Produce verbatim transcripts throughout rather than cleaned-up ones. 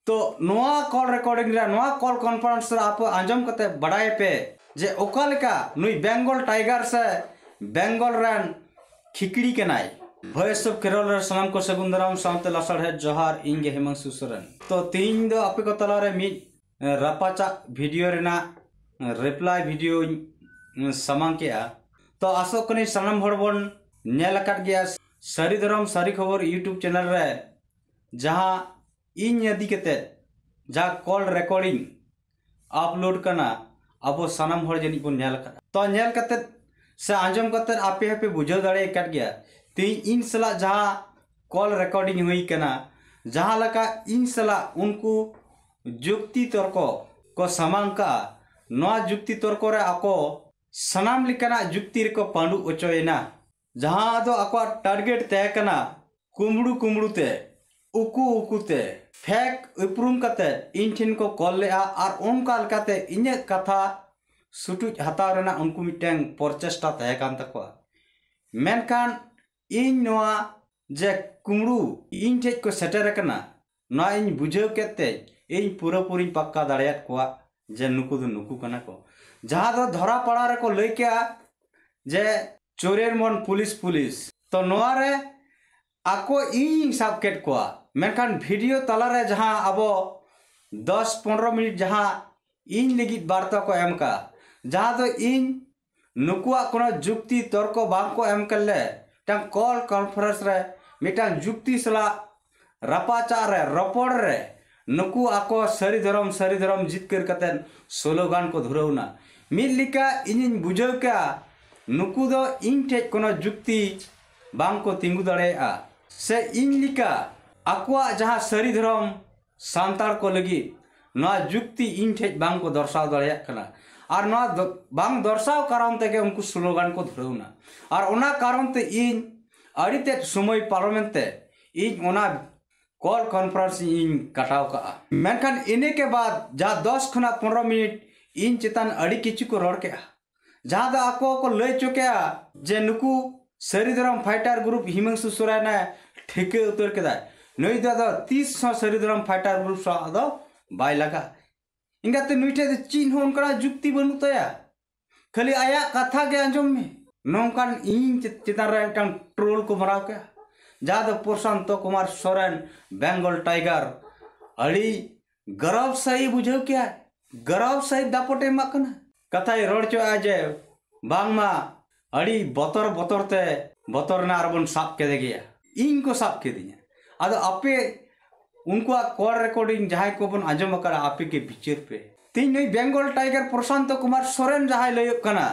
ᱛᱚ ᱱᱚᱣᱟ ᱠᱚᱞ ᱨᱮᱠᱚᱨᱰᱤᱝ ᱨᱮ, ᱱᱚᱣᱟ ᱠᱚᱞ ᱠᱚᱱᱯᱷᱟᱨᱮᱱᱥ ᱨᱮ ᱟᱯᱮ ᱟᱸᱡᱚᱢ ᱠᱟᱛᱮ ᱵᱟᱰᱟᱭ ᱯᱮ ᱡᱮ ᱚᱠᱟ ᱞᱮᱠᱟ ᱱᱩᱭ ᱵᱮᱝᱜᱚᱞ ᱴᱟᱭᱜᱟᱨ ᱥᱮ ᱵᱮᱝᱜᱚᱞ ᱨᱮᱱ ᱠᱷᱤᱠᱲᱤ ᱠᱟᱱᱟᱭ᱾ ᱵᱷᱚᱭᱮᱥ ᱚᱯᱷ ᱠᱮᱨᱚᱞ ᱨᱮ ᱥᱟᱱᱟᱢ ᱠᱚ ᱥᱟᱹᱜᱩᱱ ᱫᱟᱨᱟᱢ ᱥᱟᱶᱛᱮ ᱞᱟᱥᱟᱲᱦᱮᱫ ᱡᱚᱦᱟᱨ, ᱤᱧ ᱜᱮ ᱦᱤᱢᱟᱝᱥᱩ ᱥᱚᱨᱮᱱ᱾ ᱛᱚ ᱛᱤᱦᱤᱧ ᱫᱚ ᱟᱯᱮ ᱠᱚ ᱛᱟᱞᱟᱨᱮ ᱢᱤᱫ ᱨᱟᱯᱟᱪᱟᱜ ᱵᱷᱤᱰᱤᱭᱳ ᱨᱮᱱᱟᱜ ᱨᱤᱯᱞᱟᱭ ᱵᱷᱤᱰᱤᱭᱳᱧ ᱥᱟᱢᱟᱝ ᱠᱮᱜᱼᱟ᱾ ᱛᱚ ᱟᱥᱚᱜ ᱠᱟᱹᱱᱟᱹᱧ ᱥᱟᱱᱟᱢ ᱦᱚᱲ ᱵᱚᱱ ᱧᱮᱞ ᱟᱠᱟᱫ ᱜᱮᱭᱟ ᱥᱟᱹᱨᱤ ᱫᱷᱚᱨᱚᱢ ᱥᱟᱹᱨᱤ ᱠᱷᱚᱵᱚᱨ YouTube ᱪᱮᱱᱮᱞ ᱨᱮ, ᱡᱟᱦᱟᱸ ᱤᱧ ᱤᱫᱤ ᱠᱟᱛᱮ ᱡᱟᱦᱟᱸ ᱠᱚᱞ ᱨᱮᱠᱚᱨᱰᱤᱝ ᱟᱯᱞᱳᱰ ᱠᱟᱱᱟ, ᱟᱵᱚ ᱥᱟᱱᱟᱢ ᱦᱚᱲ ᱡᱟᱹᱱᱤᱡ ᱵᱚᱱ ᱧᱮᱞ ᱟᱠᱟᱫᱟ᱾ ᱛᱚ ᱧᱮᱞ ᱠᱟᱛᱮ ᱥᱮ ᱟᱸᱡᱚᱢ ᱠᱟᱛᱮ ᱟᱯᱮ ᱦᱚᱸᱯᱮ ᱵᱩᱡᱷᱟᱹᱣ ᱫᱟᱲᱮ ᱟᱠᱟᱫ ᱜᱮᱭᱟ, ᱛᱮᱦᱮᱧ ᱤᱧ ᱥᱟᱞᱟᱜ ᱡᱟᱦᱟᱸ ᱠᱚᱞ ᱨᱮᱠᱚᱨᱰᱤᱝ ᱦᱩᱭ ᱠᱟᱱᱟ, ᱡᱟᱦᱟᱸ ᱞᱮᱠᱟ ᱤᱧ ᱥᱟᱞᱟᱜ ᱩᱱᱠᱩ ᱡᱩᱠᱛᱤ ᱛᱚᱨᱠᱚ ᱠᱚ ᱥᱟᱢᱟᱝ ᱠᱟᱜᱼᱟ, ᱱᱚᱣᱟ ᱡᱩᱠᱛᱤ ᱛᱚᱨᱠᱚ ᱨᱮ ᱟᱠᱚ ᱥᱟᱱᱟᱢ ᱞᱮᱠᱟᱱᱟᱜ ᱡᱩᱠᱛᱤ ᱨᱮᱠᱚ ᱯᱟᱹᱰᱩ ᱚᱪᱚᱭᱮᱱᱟ᱾ ᱡᱟᱦᱟᱸ ᱫᱚ ᱟᱠᱚᱣᱟᱜ ᱴᱟᱨᱜᱮᱴ ᱛᱟᱦᱮᱸ ᱠᱟᱱᱟ ᱠᱩᱢᱵᱽᱲᱩ ᱠᱩᱢᱵᱽᱲᱩ ᱛᱮ, ᱩᱠᱩ ᱩᱠᱩ ᱛᱮ, ᱯᱷᱮᱠ ᱩᱯᱨᱩᱢ ᱠᱟᱛᱮ ᱤᱧ ᱴᱷᱮᱱ ᱠᱚ ᱠᱚᱞ ᱞᱮᱜᱼᱟ ᱟᱨ ᱚᱱᱠᱟ ᱞᱮᱠᱟᱛᱮ ᱤᱧᱟᱹᱜ ᱠᱟᱛᱷᱟ ᱥᱩᱴᱩᱡ ᱦᱟᱛᱟᱣ ᱨᱮᱱᱟᱜ ᱩᱱᱠᱩ ᱢᱤᱫᱴᱮᱱ ᱯᱨᱚᱪᱮᱥᱴᱟ ᱛᱟᱦᱮᱸ ᱠᱟᱱ ᱛᱟᱠᱚᱣᱟ᱾ ᱢᱮᱱᱠᱷᱟᱱ ᱤᱧ ᱱᱚᱣᱟ ᱡᱮ ᱠᱩᱢᱵᱽᱲᱩ ᱤᱧ ᱴᱷᱮᱡ ᱠᱚ ᱥᱮᱴᱮᱨ ᱟᱠᱟᱱᱟ, ᱱᱚᱣᱟ ᱤᱧ ᱵᱩᱡᱷᱟᱹᱣ ᱠᱮᱫ ᱛᱮ ᱤᱧ ᱯᱩᱨᱟᱹᱯᱩᱨᱤᱧ ᱯᱟᱠᱠᱟ ᱫᱟᱲᱮᱭᱟᱫ ᱠᱚᱣᱟ ᱡᱮ ᱱᱩᱠᱩ ᱫᱚ ᱱᱩᱠᱩ ᱠᱟᱱᱟ ᱠᱚ᱾ ᱡᱟᱦᱟᱸ ᱫᱚ ᱫᱷᱚᱨᱟ ᱯᱟᱲᱟ ᱨᱮᱠᱚ ᱞᱟᱹᱭ ᱠᱮᱜᱼᱟ ᱡᱮ ᱪᱳᱨᱮᱨ ᱢᱚᱱ ᱯᱩᱞᱤᱥ ᱯᱩᱞᱤᱥ᱾ ᱛᱚ ᱱᱚᱣᱟ ᱨᱮ ᱟᱠᱚ ᱤᱧ ᱥᱟᱵ ᱠᱮᱫ ᱠᱚᱣᱟ, ᱢᱮᱱᱠᱷᱟᱱ ᱵᱷᱤᱰᱤᱭᱳ ᱛᱟᱞᱟᱨᱮ ᱡᱟᱦᱟᱸ ᱟᱵᱚ ᱫᱚᱥ ᱯᱚᱱᱨᱚ ᱢᱤᱱᱤᱴ ᱡᱟᱦᱟᱸ ᱤᱧ ᱞᱟᱹᱜᱤᱫ ᱵᱟᱨᱛᱟ ᱠᱚ ᱮᱢ ᱠᱟᱜᱼᱟ, ᱡᱟᱦᱟᱸ ᱫᱚ ᱤᱧ ᱱᱩᱠᱩᱣᱟᱜ ᱠᱳᱱᱳ ᱡᱩᱠᱛᱤ ᱛᱚᱨᱠᱚ ᱵᱟᱝ ᱠᱚ ᱮᱢ ᱠᱮᱫ ᱞᱮ, ᱢᱤᱫᱴᱟᱝ ᱠᱚᱞ ᱠᱚᱱᱯᱷᱟᱨᱮᱱᱥ ᱨᱮ ᱢᱤᱫᱴᱟᱝ ᱡᱩᱠᱛᱤ ᱥᱟᱞᱟᱜ ᱨᱟᱯᱟᱪᱟᱜ ᱨᱮ, ᱨᱚᱯᱚᱲ ᱨᱮ ᱱᱩᱠᱩ ᱟᱠᱚ ᱥᱟᱹᱨᱤ ᱫᱷᱚᱨᱚᱢ, ᱥᱟᱹᱨᱤ ᱫᱷᱚᱨᱚᱢ ᱡᱤᱛᱠᱟᱹᱨ ᱠᱟᱛᱮ ᱥᱞᱳᱜᱟᱱ ᱠᱚ ᱫᱷᱩᱨᱟᱹᱣ ᱮᱱᱟ᱾ ᱢᱤᱫ ᱞᱮᱠᱟ ᱤᱧᱤᱧ ᱵᱩᱡᱷᱟᱹᱣ ᱠᱮᱜᱼᱟ, ᱱᱩᱠᱩ ᱫᱚ ᱤᱧ ᱴᱷᱮᱡ ᱠᱳᱱᱳ ᱡᱩᱠᱛᱤ ᱵᱟᱝ ᱠᱚ ᱛᱤᱸᱜᱩ ᱫᱟᱲᱮᱭᱟᱜᱼᱟ, ᱥᱮ ᱤᱧ ᱞᱮᱠᱟ ᱟᱠᱚᱣᱟᱜ ᱡᱟᱦᱟᱸ ᱥᱟᱹᱨᱤ ᱫᱷᱚᱨᱚᱢ ᱥᱟᱱᱛᱟᱲ ᱠᱚ ᱞᱟᱹᱜᱤᱫ ᱱᱚᱣᱟ ᱡᱩᱠᱛᱤ ᱤᱧ ᱴᱷᱮᱡ ᱵᱟᱝ ᱠᱚ ᱫᱚᱨᱥᱟᱣ ᱫᱟᱲᱮᱭᱟᱜ ᱠᱟᱱᱟ᱾ ᱟᱨ ᱱᱚᱣᱟ ᱫᱚ-, ᱵᱟᱝ ᱫᱚᱨᱥᱟᱣ ᱠᱟᱨᱚᱱ ᱛᱮᱜᱮ ᱩᱱᱠᱩ ᱥᱞᱳᱜᱟᱱ ᱠᱚ ᱫᱷᱩᱨᱟᱹᱣ ᱮᱱᱟ᱾ ᱟᱨ ᱚᱱᱟ ᱠᱟᱨᱚᱱ ᱛᱮ ᱤᱧ ᱟᱹᱰᱤ ᱛᱮᱫ ᱥᱚᱢᱚᱭ ᱯᱟᱨᱚᱢᱮᱱ ᱛᱮ ᱤᱧ ᱚᱱᱟ ᱠᱚᱞ ᱠᱚᱱᱯᱷᱟᱨᱮᱱᱥ ᱤᱧ ᱠᱟᱴᱟᱣ ᱠᱟᱜᱼᱟ᱾ ᱢᱮᱱᱠᱷᱟᱱ ᱤᱱᱟᱹ ᱠᱮ ᱵᱟᱫ ᱡᱟᱦᱟᱸ ᱫᱚᱥ ᱠᱷᱚᱱᱟᱜ ᱯᱚᱱᱨᱚ ᱢᱤᱱᱤᱴ ᱤᱧ ᱪᱮᱛᱟᱱ ᱟᱹᱰᱤ ᱠᱤᱪᱷᱩ ᱠᱚ ᱨᱚᱲ ᱠᱮᱜᱼᱟ, ᱡᱟᱦᱟᱸ ᱫᱚ ᱟᱠᱚ ᱠᱚ ᱞᱟᱹᱭ ᱦᱚᱪᱚ ᱠᱮᱜᱼᱟ ᱡᱮ ᱱᱩᱠᱩ ᱥᱟᱹᱨᱤ ᱫᱷᱚᱨᱚᱢ ᱯᱷᱟᱭᱴᱟᱨ ᱜᱨᱩᱯ ᱦᱤᱢᱟᱝᱥᱩ ᱥᱚᱨᱮᱱᱮ ᱴᱷᱤᱠᱟᱹ ᱩᱛᱟᱹᱨ ᱠᱮᱫᱟᱭ᱾ ᱱᱩᱭ ᱫᱚ ᱟᱫᱚ ᱛᱤᱥ ᱦᱚᱸ ᱥᱟᱹᱨᱤ ᱫᱷᱚᱨᱚᱢ fighter group ᱥᱟᱶ ᱟᱫᱚ ᱵᱟᱭ ᱞᱟᱜᱟᱜᱼᱟ᱾ ᱮᱸᱜᱟᱛᱮ ᱱᱩᱭ ᱴᱷᱮᱱ ᱫᱚ ᱪᱮᱫ ᱦᱚᱸ ᱚᱱᱠᱟᱱᱟᱜ ᱡᱩᱠᱛᱤ ᱵᱟᱹᱱᱩᱜ ᱛᱟᱭᱟ, ᱠᱷᱟᱹᱞᱤ ᱟᱭᱟᱜ ᱠᱟᱛᱷᱟ ᱜᱮ ᱟᱸᱡᱚᱢ ᱢᱮ᱾ ᱱᱚᱝᱠᱟᱱ ᱤᱧ ᱪᱮ-, ᱪᱮᱛᱟᱱ ᱨᱮ ᱢᱤᱫᱴᱟᱝ troll ᱠᱚ ᱢᱟᱨᱟᱣ ᱠᱮᱜᱼᱟ, ᱡᱟᱦᱟᱸ ᱫᱚ ᱯᱨᱚᱥᱟᱱᱛᱚ ᱠᱩᱢᱟᱨ ᱥᱚᱨᱮᱱ, Bengal Tiger, ᱟᱹᱰᱤ ᱜᱚᱨᱚᱵᱽ ᱥᱟᱹᱦᱤᱡ ᱵᱩᱡᱷᱟᱹᱣ ᱠᱮᱜᱼᱟᱭ, ᱜᱚᱨᱚᱵᱽ ᱥᱟᱹᱦᱤᱡ ᱫᱟᱯᱚᱴ ᱮ ᱮᱢᱟᱜ ᱠᱟᱱᱟ᱾ ᱠᱟᱛᱷᱟᱭ ᱨᱚᱲ ᱦᱚᱪᱚᱜᱼᱟ ᱡᱮ ᱵᱟᱝᱢᱟ ᱟᱹᱰᱤ ᱵᱚᱛᱚᱨ ᱵᱚᱛᱚᱨ ᱛᱮ ᱵᱚᱛᱚᱨ ᱮᱱᱟ ᱟᱨ ᱵᱚᱱ ᱥᱟᱵ ᱠᱮᱫᱮ ᱜᱮᱭᱟ᱾ ᱤᱧ ᱠᱚ ᱥᱟᱵ ᱠᱤᱫᱤᱧᱟ᱾ ᱟᱫᱚ ᱟᱯᱮ ᱩᱱᱠᱩᱣᱟᱜ call recording ᱡᱟᱦᱟᱸᱭ ᱠᱚᱵᱚᱱ ᱟᱸᱡᱚᱢ ᱟᱠᱟᱫᱟ, ᱟᱯᱮ ᱜᱮ ᱵᱤᱪᱟᱹᱨ ᱯᱮ᱾ ᱛᱮᱦᱮᱧ ᱱᱩᱭ Bengal Tiger ᱯᱨᱚᱥᱟᱱᱛᱚ ᱠᱩᱢᱟᱨ ᱥᱚᱨᱮᱱ ᱡᱟᱦᱟᱸᱭ ᱞᱟᱹᱭᱚᱜ ᱠᱟᱱᱟ,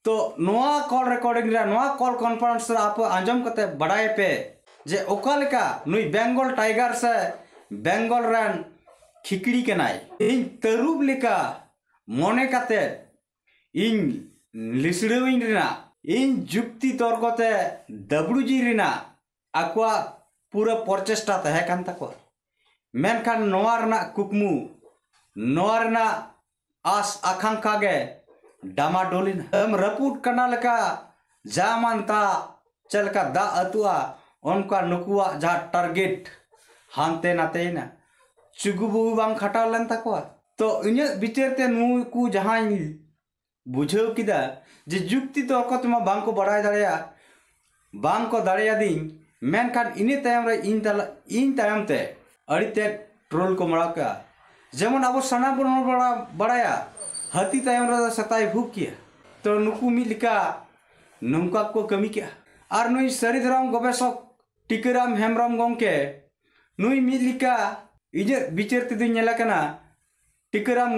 ᱛᱚ ᱱᱚᱣᱟ call recording ᱨᱮ, ᱱᱚᱣᱟ call conference ᱨᱮ ᱟᱯᱮ ᱟᱸᱡᱚᱢ ᱠᱟᱛᱮ ᱵᱟᱰᱟᱭ ᱯᱮ ᱡᱮ ᱚᱠᱟ ᱞᱮᱠᱟ ᱱᱩᱭ Bengal Tiger ᱥᱮ Bengal ᱨᱮᱱ ᱠᱷᱤᱠᱲᱤ ᱠᱟᱱᱟᱭ᱾ ᱤᱧ ᱛᱟᱹᱨᱩᱵ ᱞᱮᱠᱟ ᱢᱚᱱᱮ ᱠᱟᱛᱮ ᱤᱧ ᱞᱤᱥᱲᱟᱹᱣᱤᱧ ᱨᱮᱱᱟᱜ, ᱤᱧ ᱡᱩᱠᱛᱤ ᱛᱚᱨᱠᱚ ᱛᱮ ᱫᱟᱵᱲᱩᱡᱤᱧ ᱨᱮᱱᱟᱜ ᱟᱠᱚᱣᱟᱜ ᱯᱩᱨᱟᱹ ᱯᱨᱚᱪᱮᱥᱴᱟ ᱛᱟᱦᱮᱸ ᱠᱟᱱ ᱛᱟᱠᱚᱣᱟ᱾ ᱢᱮᱱᱠᱷᱟᱱ ᱱᱚᱣᱟ ᱨᱮᱱᱟᱜ ᱠᱩᱠᱢᱩ, ᱱᱚᱣᱟ ᱨᱮᱱᱟᱜ ᱟᱥ ᱟᱠᱟᱝᱠᱷᱟ ᱜᱮ ᱰᱟᱢᱟᱰᱳᱞ ᱮᱱᱟ᱾ ᱮᱢ ᱨᱟᱹᱯᱩᱫ ᱠᱟᱸᱰᱟ ᱞᱮᱠᱟ ᱡᱟᱢᱟᱱ ᱛᱟ ᱪᱮᱫ ᱞᱮᱠᱟ ᱫᱟᱜ ᱟᱹᱛᱩᱜᱼᱟ, ᱚᱱᱠᱟ ᱱᱩᱠᱩᱣᱟᱜ ᱡᱟᱦᱟᱸ target ᱦᱟᱱᱛᱮ ᱱᱟᱛᱮᱭᱮᱱᱟ, ᱪᱩᱜᱩᱵᱩᱜᱩ ᱵᱟᱝ ᱠᱷᱟᱴᱟᱣ ᱞᱮᱱ ᱛᱟᱠᱚᱣᱟ᱾ ᱛᱚ ᱤᱧᱟᱹᱜ ᱵᱤᱪᱟᱹᱨ ᱛᱮ ᱱᱩᱠᱩ ᱡᱟᱦᱟᱸᱧ ᱵᱩᱡᱷᱟᱹᱣ ᱠᱮᱫᱟ ᱡᱮ ᱡᱩᱠᱛᱤ ᱛᱚᱨᱠᱚ ᱛᱮᱢᱟ ᱵᱟᱝ ᱠᱚ ᱵᱟᱲᱟᱭ ᱫᱟᱲᱮᱭᱟᱜᱼᱟ, ᱵᱟᱝ ᱠᱚ ᱫᱟᱲᱮᱭᱟᱫᱤᱧ, ᱢᱮᱱᱠᱷᱟᱱ ᱤᱱᱟᱹ ᱛᱟᱭᱚᱢ ᱨᱮ ᱤᱧ ᱛᱟᱞᱟ, ᱤᱧ ᱛᱟᱭᱚᱢ ᱛᱮ ᱟᱹᱰᱤ ᱛᱮᱫ troll ᱠᱚ ᱢᱟᱲᱟᱣ ᱠᱮᱜᱼᱟ᱾ ᱡᱮᱢᱚᱱ ᱟᱵᱚ ᱥᱟᱱᱟᱢ ᱵᱚᱱ ᱵᱟᱲᱟ-, ᱵᱟᱲᱟᱭᱟ, ᱦᱟᱹᱛᱤ ᱛᱟᱭᱚᱢ ᱨᱮᱫᱚ ᱥᱮᱛᱟᱭ ᱵᱷᱩᱜ ᱜᱮᱭᱟ᱾ ᱛᱚ ᱱᱩᱠᱩ ᱢᱤᱫ ᱞᱮᱠᱟ ᱱᱚᱝᱠᱟ ᱠᱚ ᱠᱟᱹᱢᱤ ᱠᱮᱜᱼᱟ᱾ ᱟᱨ ᱱᱩᱭ ᱥᱟᱹᱨᱤ ᱫᱷᱚᱨᱚᱢ ᱜᱚᱵᱮᱥᱚᱠ ᱴᱤᱠᱟᱹᱨᱟᱢ ᱦᱮᱢᱵᱨᱚᱢ ᱜᱚᱢᱠᱮ, ᱱᱩᱭ ᱢᱤᱫ ᱞᱮᱠᱟ ᱤᱧᱟᱹᱜ ᱵᱤᱪᱟᱹᱨ ᱛᱮᱫᱚᱧ ᱧᱮᱞᱮ ᱠᱟᱱᱟ, ᱴᱤᱠᱟᱹᱨᱟᱢ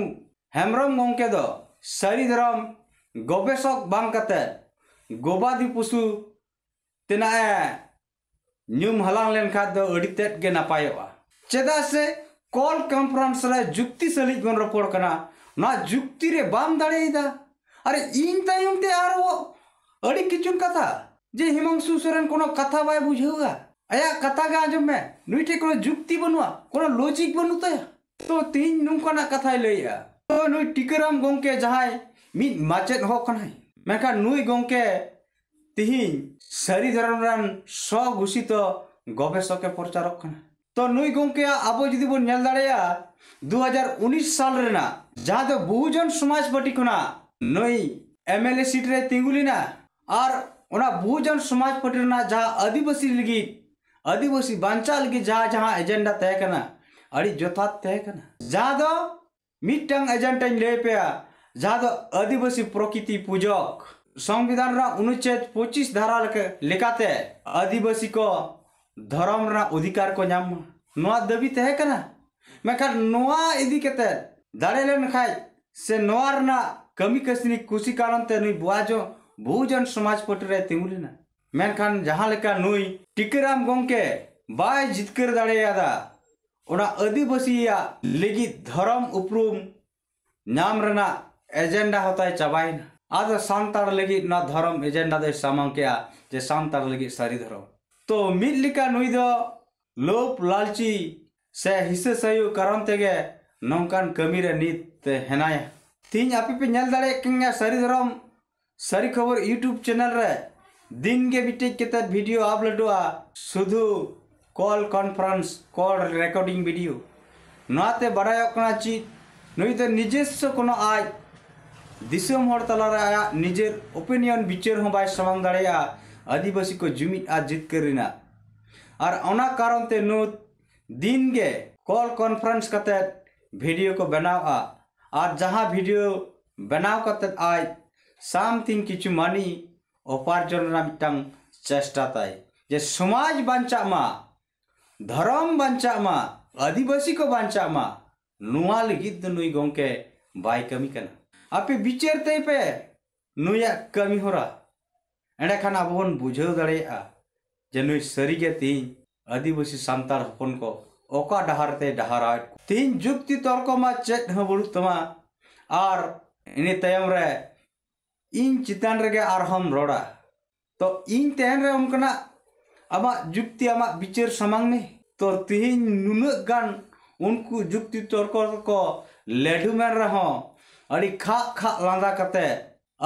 ᱦᱮᱢᱵᱨᱚᱢ ᱜᱚᱢᱠᱮ ᱫᱚ ᱥᱟᱹᱨᱤ ᱫᱷᱚᱨᱚᱢ ᱜᱚᱵᱮᱥᱚᱠ ᱵᱟᱝ ᱠᱟᱛᱮ ᱜᱚᱵᱟᱫᱤ ᱯᱚᱥᱩ ᱛᱮᱱᱟᱜ ᱮ ᱧᱩᱢ ᱦᱟᱞᱟᱝ ᱞᱮᱱᱠᱷᱟᱱ ᱫᱚ ᱟᱹᱰᱤ ᱛᱮᱫ ᱜᱮ ᱱᱟᱯᱟᱭᱚᱜᱼᱟ᱾ ᱪᱮᱫᱟᱜ ᱥᱮ call conference ᱨᱮ ᱡᱩᱠᱛᱤ ᱥᱟᱹᱞᱤᱡ ᱵᱚᱱ ᱨᱚᱯᱚᱲ ᱠᱟᱱᱟ, ᱱᱚᱣᱟ ᱡᱩᱠᱛᱤ ᱨᱮ ᱵᱟᱢ ᱫᱟᱲᱮᱭᱟᱫᱟ᱾ ᱟᱨ ᱤᱧ ᱛᱟᱭᱚᱢ ᱛᱮ ᱟᱨᱦᱚᱸ ᱟᱹᱰᱤ ᱠᱤᱪᱷᱩᱱ ᱠᱟᱛᱷᱟ, ᱡᱮ ᱦᱤᱢᱟᱝᱥᱩ ᱥᱚᱨᱮᱱ ᱠᱳᱱᱳ ᱠᱟᱛᱷᱟ ᱵᱟᱭ ᱵᱩᱡᱷᱟᱹᱣᱟ, ᱟᱭᱟᱜ ᱠᱟᱛᱷᱟ ᱜᱮ ᱟᱸᱡᱚᱢ ᱢᱮ, ᱱᱩᱭ ᱴᱷᱮᱱ ᱠᱳᱱᱳ ᱡᱩᱠᱛᱤ ᱵᱟᱹᱱᱩᱜᱼᱟ, ᱠᱳᱱᱳ logic ᱵᱟᱹᱱᱩᱜ ᱛᱟᱭᱟ᱾ ᱛᱚ ᱛᱮᱦᱮᱧ ᱱᱚᱝᱠᱟᱱᱟᱜ ᱠᱟᱛᱷᱟᱭ ᱞᱟᱹᱭᱮᱜᱼᱟ᱾ ᱛᱚ ᱱᱩᱭ ᱴᱤᱠᱟᱹᱨᱟᱢ ᱜᱚᱢᱠᱮ ᱡᱟᱦᱟᱸᱭ ᱢᱤᱫ ᱢᱟᱪᱮᱫ ᱦᱚᱸ ᱠᱟᱱᱟᱭ, ᱢᱮᱱᱠᱷᱟᱱ ᱱᱩᱭ ᱜᱚᱢᱠᱮ ᱛᱤᱦᱤᱧ ᱥᱟᱹᱨᱤ ᱫᱷᱚᱨᱚᱢ ᱨᱮᱱ ᱥᱚ ᱜᱷᱳᱥᱤᱛᱚ ᱜᱚᱵᱮᱥᱚᱠ ᱮ ᱯᱨᱚᱪᱟᱨᱚᱜ ᱠᱟᱱᱟ᱾ ᱛᱚ ᱱᱩᱭ ᱜᱚᱢᱠᱮᱭᱟᱜ ᱟᱵᱚ ᱡᱩᱫᱤ ᱵᱚᱱ ᱧᱮᱞ ᱫᱟᱲᱮᱭᱟᱜᱼᱟ, ᱫᱩ ᱦᱟᱡᱟᱨ ᱩᱱᱤᱥ ᱥᱟᱞ ᱨᱮᱱᱟᱜ ᱡᱟᱦᱟᱸ ᱫᱚ ᱵᱚᱦᱩᱡᱚᱱ ᱥᱚᱢᱟᱡᱽ ᱯᱟᱨᱴᱤ ᱠᱷᱚᱱᱟᱜ ᱱᱩᱭ ᱮᱢ ᱮᱞ ᱮ ᱥᱤᱴ ᱨᱮᱭ ᱛᱤᱸᱜᱩ ᱞᱮᱱᱟ, ᱟᱨ ᱚᱱᱟ ᱵᱚᱦᱩᱡᱚᱱ ᱥᱚᱢᱟᱡᱽ ᱯᱟᱨᱴᱤ ᱨᱮᱱᱟᱜ ᱡᱟᱦᱟᱸ ᱟᱹᱫᱤᱵᱟᱹᱥᱤ ᱞᱟᱹᱜᱤᱫ, ᱟᱹᱫᱤᱵᱟᱹᱥᱤ ᱵᱟᱧᱪᱟᱣ ᱞᱟᱹᱜᱤᱫ ᱡᱟᱦᱟᱸ ᱡᱟᱦᱟᱸ ᱮᱡᱮᱱᱰᱟ ᱛᱟᱦᱮᱸ ᱠᱟᱱᱟ, ᱟᱹᱰᱤ ᱡᱚᱛᱷᱟᱛ ᱛᱟᱦᱮᱸ ᱠᱟᱱᱟ᱾ ᱡᱟᱦᱟᱸ ᱫᱚ ᱢᱤᱫᱴᱟᱝ ᱮᱡᱮᱱᱰᱟᱧ ᱞᱟᱹᱭ ᱯᱮᱭᱟ, ᱡᱟᱦᱟᱸ ᱫᱚ ᱟᱹᱫᱤᱵᱟᱹᱥᱤ ᱯᱨᱚᱠᱤᱛᱤ ᱯᱩᱡᱚᱠ, ᱥᱚᱝᱵᱤᱫᱷᱟᱱ ᱨᱮᱱᱟᱜ ᱚᱱᱩᱪᱷᱮᱫ ᱯᱚᱸᱪᱤᱥ ᱫᱷᱟᱨᱟ ᱞᱮᱠᱟ-, ᱞᱮᱠᱟᱛᱮ ᱟᱹᱫᱤᱵᱟᱹᱥᱤ ᱠᱚ ᱫᱷᱚᱨᱚᱢ ᱨᱮᱱᱟᱜ ᱚᱫᱷᱤᱠᱟᱨ ᱠᱚ ᱧᱟᱢ ᱢᱟ, ᱱᱚᱣᱟ ᱫᱟᱹᱵᱤ ᱛᱟᱦᱮᱸ ᱠᱟᱱᱟ᱾ ᱢᱮᱱᱠᱷᱟᱱ ᱱᱚᱣᱟ ᱤᱫᱤ ᱠᱟᱛᱮ ᱫᱟᱲᱮ ᱞᱮᱱ ᱠᱷᱟᱡ ᱥᱮ ᱱᱚᱣᱟ ᱨᱮᱱᱟᱜ ᱠᱟᱹᱢᱤ ᱠᱟᱹᱥᱱᱤ ᱠᱩᱥᱤ ᱠᱟᱨᱚᱱ ᱛᱮ ᱱᱩᱭ ᱵᱚᱦᱩᱡᱚ-, ᱵᱚᱦᱩᱡᱚᱱ ᱥᱚᱢᱟᱡᱽ ᱯᱟᱨᱴᱤ ᱨᱮᱭ ᱛᱤᱸᱜᱩ ᱞᱮᱱᱟ᱾ ᱢᱮᱱᱠᱷᱟᱱ ᱡᱟᱦᱟᱸ ᱞᱮᱠᱟ ᱱᱩᱭ ᱴᱤᱠᱟᱹᱨᱟᱢ ᱜᱚᱢᱠᱮ ᱵᱟᱭ ᱡᱤᱛᱠᱟᱹᱨ ᱫᱟᱲᱮᱭᱟᱫᱟ, ᱚᱱᱟ ᱟᱹᱫᱤᱵᱟᱹᱥᱤᱭᱟᱜ ᱞᱟᱹᱜᱤᱫ ᱫᱷᱚᱨᱚᱢ ᱩᱯᱨᱩᱢ ᱧᱟᱢ ᱨᱮᱱᱟᱜ ᱮᱡᱮᱱᱰᱟ ᱦᱚᱸᱛᱟᱭ ᱪᱟᱵᱟᱭᱮᱱᱟ᱾ ᱟᱫᱚ ᱥᱟᱱᱛᱟᱲ ᱞᱟᱹᱜᱤᱫ ᱱᱚᱣᱟ ᱫᱷᱚᱨᱚᱢ ᱮᱡᱮᱱᱰᱟ ᱫᱚᱭ ᱥᱟᱢᱟᱝ ᱠᱮᱜᱼᱟ, ᱡᱮ ᱥᱟᱱᱛᱟᱲ ᱞᱟᱹᱜᱤᱫ ᱥᱟᱹᱨᱤ ᱫᱷᱚᱨᱚᱢ᱾ ᱛᱚ ᱢᱤᱫ ᱞᱮᱠᱟ ᱱᱩᱭ ᱫᱚ ᱞᱳᱵᱷ ᱞᱟᱞᱪᱤ ᱥᱮ ᱦᱤᱥᱟᱹ ᱥᱟᱹᱭᱩ ᱠᱟᱨᱚᱱ ᱛᱮᱜᱮ ᱱᱚᱝᱠᱟᱱ ᱠᱟᱹᱢᱤ ᱨᱮ ᱱᱤᱛ ᱦᱮᱱᱟᱭᱟ᱾ ᱛᱤᱦᱤᱧ ᱟᱯᱮ ᱯᱮ ᱧᱮᱞ ᱫᱟᱲᱮᱭᱟᱜ ᱠᱟᱱ ᱜᱮᱭᱟ ᱥᱟᱹᱨᱤ ᱫᱷᱚᱨᱚᱢ ᱥᱟᱹᱨᱤ ᱠᱷᱚᱵᱚᱨ YouTube ᱪᱮᱱᱮᱞ ᱨᱮ ᱫᱤᱱ ᱜᱮ ᱢᱤᱫᱴᱮᱡ ᱠᱟᱛᱮ ᱵᱷᱤᱰᱤᱭᱳ ᱟᱯᱞᱳᱰᱚᱜᱼᱟ, ᱥᱩᱫᱷᱩ ᱠᱚᱞ ᱠᱚᱱᱯᱷᱟᱨᱮᱱᱥ, ᱠᱚᱞ ᱨᱮᱠᱚᱨᱰᱤᱝ ᱵᱷᱤᱰᱤᱭᱳ᱾ ᱱᱚᱣᱟᱛᱮ ᱵᱟᱰᱟᱭᱚᱜ ᱠᱟᱱᱟ ᱪᱮᱫ, ᱱᱩᱭ ᱫᱚ ᱱᱤᱡᱮᱥᱥᱚ ᱠᱳᱱᱳ ᱟᱡ ᱫᱤᱥᱚᱢ ᱦᱚᱲ ᱛᱟᱞᱟᱨᱮ ᱟᱭᱟᱜ ᱱᱤᱡᱮᱨ ᱳᱯᱤᱱᱤᱭᱚᱱ ᱵᱤᱪᱟᱹᱨ ᱦᱚᱸ ᱵᱟᱭ ᱥᱟᱢᱟᱝ ᱫᱟᱲᱮᱭᱟᱜᱼᱟ ᱟᱹᱫᱤᱵᱟᱹᱥᱤ ᱠᱚ ᱡᱩᱢᱤᱫ ᱟᱨ ᱡᱤᱛᱠᱟᱹᱨ ᱨᱮᱱᱟᱜ᱾ ᱟᱨ ᱚᱱᱟ ᱠᱟᱨᱚᱱ ᱛᱮ ᱱᱩᱭ ᱫᱤᱱ ᱜᱮ ᱠᱚᱞ ᱠᱚᱱᱯᱷᱟᱨᱮᱱᱥ ᱠᱟᱛᱮ ᱵᱷᱤᱰᱤᱭᱳ ᱠᱚ ᱵᱮᱱᱟᱣᱟ, ᱟᱨ ᱡᱟᱦᱟᱸ ᱵᱷᱤᱰᱤᱭᱳ ᱵᱮᱱᱟᱣ ᱠᱟᱛᱮ ᱟᱡ something ᱠᱤᱪᱷᱩ ᱢᱟᱹᱱᱤ ᱩᱯᱟᱨᱡᱚᱱ ᱨᱮᱱᱟᱜ ᱢᱤᱫᱴᱟᱝ ᱪᱮᱥᱴᱟ ᱛᱟᱭ, ᱡᱮ ᱥᱚᱢᱟᱡᱽ ᱵᱟᱧᱪᱟᱜ ᱢᱟ, ᱫᱷᱚᱨᱚᱢ ᱵᱟᱧᱪᱟᱜ ᱢᱟ, ᱟᱹᱫᱤᱵᱟᱹᱥᱤ ᱠᱚ ᱵᱟᱧᱪᱟᱜ ᱢᱟ, ᱱᱚᱣᱟ ᱞᱟᱹᱜᱤᱫ ᱫᱚ ᱱᱩᱭ ᱜᱚᱢᱠᱮ ᱵᱟᱭ ᱠᱟᱹᱢᱤ ᱠᱟᱱᱟ᱾ ᱟᱯᱮ ᱵᱤᱪᱟᱹᱨ ᱛᱟᱭ ᱯᱮ ᱱᱩᱭᱟᱜ ᱠᱟᱹᱢᱤ ᱦᱚᱨᱟ, ᱮᱸᱰᱮᱠᱷᱟᱱ ᱟᱵᱚ ᱵᱚᱱ ᱵᱩᱡᱷᱟᱹᱣ ᱫᱟᱲᱮᱭᱟᱜᱼᱟ ᱡᱮ ᱱᱩᱭ ᱥᱟᱹᱨᱤᱜᱮ ᱛᱤᱦᱤᱧ ᱟᱹᱫᱤᱵᱟᱹᱥᱤ ᱥᱟᱱᱛᱟᱲ ᱦᱚᱯᱚᱱ ᱠᱚ ᱚᱠᱟ ᱰᱟᱦᱟᱨ ᱛᱮᱭ ᱰᱟᱦᱟᱨᱟᱣᱮᱫ ᱠᱚᱣᱟ᱾ ᱛᱤᱦᱤᱧ ᱡᱩᱠᱛᱤ ᱛᱚᱨᱠᱚ ᱢᱟ ᱪᱮᱫ ᱦᱚᱸ ᱵᱟᱹᱱᱩᱜ ᱛᱟᱢᱟ, ᱟᱨ ᱤᱱᱟᱹ ᱛᱟᱭᱚᱢ ᱨᱮ ᱤᱧ ᱪᱮᱛᱟᱱ ᱨᱮᱜᱮ ᱟᱨᱦᱚᱸᱢ ᱨᱚᱲᱟ᱾ ᱛᱚ ᱤᱧ ᱛᱟᱦᱮᱱ ᱨᱮ ᱚᱱᱠᱟᱱᱟᱜ ᱟᱢᱟᱜ ᱡᱩᱠᱛᱤ, ᱟᱢᱟᱜ ᱵᱤᱪᱟᱹᱨ ᱥᱟᱢᱟᱝ ᱢᱮ᱾ ᱛᱚ ᱛᱤᱦᱤᱧ ᱱᱩᱱᱟᱹᱜ ᱜᱟᱱ ᱩᱱᱠᱩ ᱡᱩᱠᱛᱤ ᱛᱚᱨᱠᱚ ᱠᱚ ᱞᱮᱰᱷᱩᱢᱮᱱ ᱨᱮᱦᱚᱸ ᱟᱹᱰᱤ ᱠᱷᱟᱜ ᱠᱷᱟᱜ ᱞᱟᱸᱫᱟ ᱠᱟᱛᱮ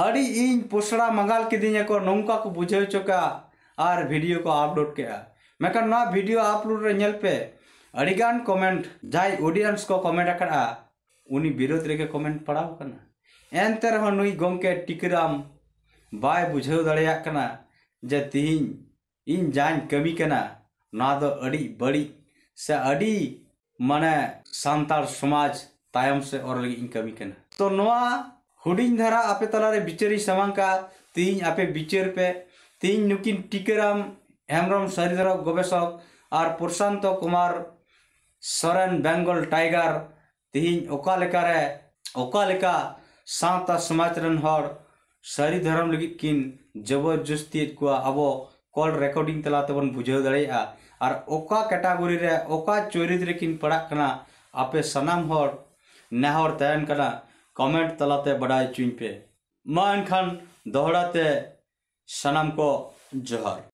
ᱟᱹᱰᱤ ᱤᱧ ᱯᱚᱥᱲᱟ ᱢᱟᱸᱜᱟᱞ ᱠᱤᱫᱤᱧᱟ ᱠᱚ, ᱱᱚᱝᱠᱟ ᱠᱚ ᱵᱩᱡᱷᱟᱹᱣ ᱦᱚᱪᱚ ᱠᱟᱜᱼᱟ ᱟᱨ ᱵᱷᱤᱰᱤᱭᱳ ᱠᱚ ᱟᱯᱞᱳᱰ ᱠᱮᱜᱼᱟ᱾ ᱢᱮᱱᱠᱷᱟᱱ ᱱᱚᱣᱟ ᱵᱷᱤᱰᱤᱭᱳ ᱟᱯᱞᱳᱰ ᱨᱮ ᱧᱮᱞ ᱯᱮ, ᱟᱹᱰᱤᱜᱟᱱ ᱠᱚᱢᱮᱱᱴ, ᱡᱟᱦᱟᱸᱭ ᱚᱰᱤᱭᱮᱱᱥ ᱠᱚ ᱠᱚᱢᱮᱱᱴ ᱟᱠᱟᱫᱼᱟ, ᱩᱱᱤ ᱵᱤᱨᱳᱫᱷ ᱨᱮᱜᱮ ᱠᱚᱢᱮᱱᱴ ᱯᱟᱲᱟᱣ ᱟᱠᱟᱱᱟ᱾ ᱮᱱᱛᱮ ᱨᱮᱦᱚᱸ ᱱᱩᱭ ᱜᱚᱢᱠᱮ ᱴᱤᱠᱟᱹᱨᱟᱢ ᱵᱟᱭ ᱵᱩᱡᱷᱟᱹᱣ ᱫᱟᱲᱮᱭᱟᱜ ᱠᱟᱱᱟ ᱡᱮ ᱛᱤᱦᱤᱧ ᱤᱧ ᱡᱟᱧ ᱠᱟᱹᱢᱤ ᱠᱟᱱᱟ, ᱱᱚᱣᱟ ᱫᱚ ᱟᱹᱰᱤ ᱵᱟᱹᱲᱤᱡ ᱥᱮ ᱟᱹᱰᱤ, ᱢᱟᱱᱮ, ᱥᱟᱱᱛᱟᱲ ᱥᱚᱢᱟᱡᱽ ᱛᱟᱭᱚᱢ ᱥᱮᱫ ᱚᱨ ᱞᱟᱹᱜᱤᱫ ᱤᱧ ᱠᱟᱹᱢᱤ ᱠᱟᱱᱟ᱾ ᱛᱚ ᱱᱚᱣᱟ ᱦᱩᱰᱤᱧ ᱫᱷᱟᱨᱟ ᱟᱯᱮ ᱛᱟᱞᱟᱨᱮ ᱵᱤᱪᱟᱹᱨᱤᱧ ᱥᱟᱢᱟᱝ ᱠᱟᱜᱼᱟ᱾ ᱛᱤᱦᱤᱧ ᱟᱯᱮ ᱵᱤᱪᱟᱹᱨ ᱯᱮ᱾ ᱛᱤᱦᱤᱧ ᱱᱩᱠᱤᱱ ᱴᱤᱠᱟᱹᱨᱟᱢ ᱦᱮᱢᱵᱨᱚᱢ ᱥᱟᱹᱨᱤ ᱫᱷᱚᱨᱚᱢ ᱜᱚᱵᱮᱥᱚᱠ ᱟᱨ ᱯᱨᱚᱥᱟᱱᱛᱚ ᱠᱩᱢᱟᱨ ᱥᱚᱨᱮᱱ ᱵᱮᱝᱜᱚᱞ ᱴᱟᱭᱜᱟᱨ ᱛᱤᱦᱤᱧ ᱚᱠᱟ ᱞᱮᱠᱟᱨᱮ, ᱚᱠᱟ ᱞᱮᱠᱟ ᱥᱟᱶᱛᱟ ᱥᱚᱢᱟᱡᱽ ᱨᱮᱱ ᱦᱚᱲ ᱥᱟᱹᱨᱤ ᱫᱷᱚᱨᱚᱢ ᱞᱟᱹᱜᱤᱫ ᱠᱤᱱ ᱡᱚᱵᱚᱨ ᱡᱚᱥᱛᱤᱭᱮᱫ ᱠᱚᱣᱟ, ᱟᱵᱚ ᱠᱚᱞ ᱨᱮᱠᱚᱨᱰᱤᱝ ᱛᱟᱞᱟ ᱛᱮᱵᱚᱱ ᱵᱩᱡᱷᱟᱹᱣ ᱫᱟᱲᱮᱭᱟᱜᱼᱟ᱾ ᱟᱨ ᱚᱠᱟ ᱠᱮᱴᱟᱜᱚᱨᱤ ᱨᱮ, ᱚᱠᱟ ᱪᱚᱨᱤᱛ ᱨᱮᱠᱤᱱ ᱯᱟᱲᱟᱜ ᱠᱟᱱᱟ, ᱟᱯᱮ ᱥᱟᱱᱟᱢ ᱦᱚᱲ ᱱᱮᱦᱚᱨ ᱛᱟᱦᱮᱱ ᱠᱟᱱᱟ, ᱠᱚᱢᱮᱱᱴ ᱛᱟᱞᱟᱛᱮ ᱵᱟᱰᱟᱭ ᱦᱚᱪᱚᱧ ᱯᱮ᱾ ᱢᱟ ᱮᱱᱠᱷᱟᱱ ᱫᱚᱦᱲᱟ ᱛᱮ ᱥᱟᱱᱟᱢ ᱠᱚ ᱡᱚᱦᱟᱨ᱾